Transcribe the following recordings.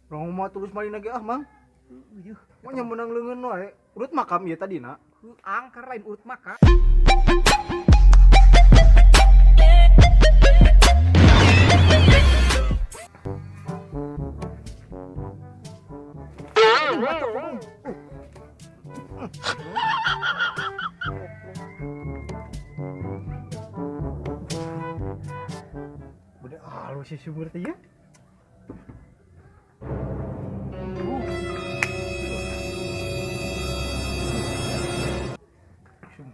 Rong mah tulus malina ge ah, Mang. Ieu. Mah nya meunang leungeun wae. Urut makam ieu tadina. Angker lain urut makam. Udah halus sih sumur teh ya.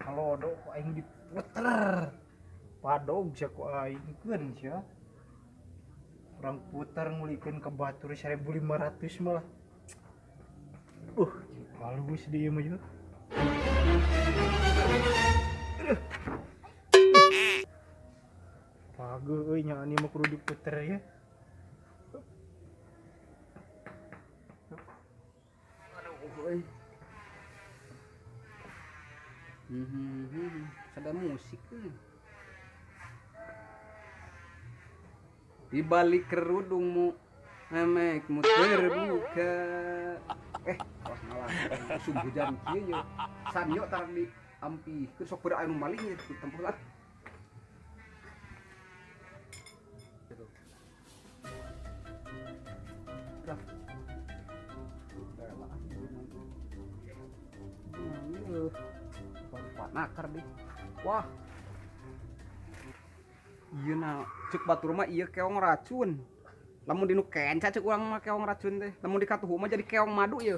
Halodo ku aing diputer. Padog sia ku aing keun sia. Urang puter ngulikeun ka batur 1500 malah. Halus di ieu mah ieu. Page euy nya ani mah kudu diputer ya. Aduh euy. Ada musik di balik kerudungmu memekmu terbuka. Awas malah musim hujan kieu ye. Sanyo tar di ampihkeun sok beureum anu maling ye di tempat lah. Nakar deh. Wah. Ieu na cek batur mah ieu keong racun. Lamun dinu kenca cek urang mah keong racun teh. Lamun dikatuhu mah jadi keong madu ieu.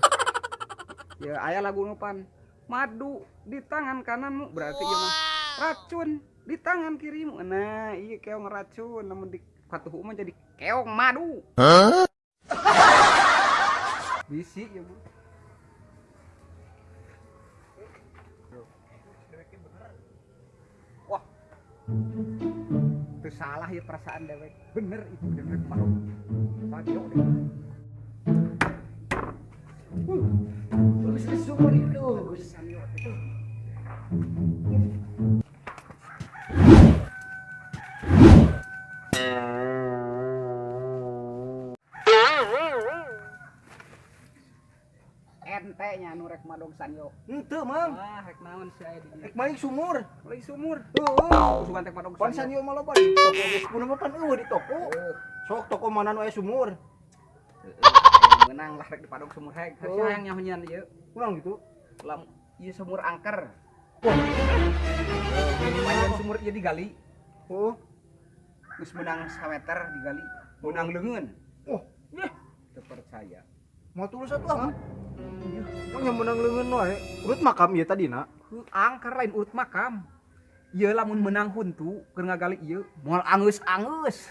Ya aya lagu nu pan. Madu di tangan kananmu berarti ieu mah racun di tangan kirimu. Nah, ieu keong racun lamun dikatuhu mah jadi keong madu. Hah? Bisi ieu mah. Wah, itu salah ya perasaan dewek. Bener itu dewek mau. Tadi deh. Bagus sumur itu, bagus. Ente nya anu rek madog sanyo. Henteu, Mang. Wah, rek naon sia di dieu? Rek maling sumur. Maling sumur. Heeh. Sugan teh madog sanyo. Pan sanyo mah loba di toko geus kuno mah pan eueuh di toko. Sok toko mana nu aya sumur. Heeh. Meunang lah rek dipadog sumur heg. Sia hayang nyahunyan ieu. Kurang gitu. Lam ieu sumur angker. Wah. Panjang sumur ieu digali. Heeh. Geus meunang sameter digali. Meunang leungeun. Wah, teu percaya. Mau tulus atuh ah, Mang. Mah nya meunang leungeun wae. Urut makam ieu tadina. Angker lain urut makam. Ieu lamun meunang huntu keur ngagali ieu moal angeus-angeus.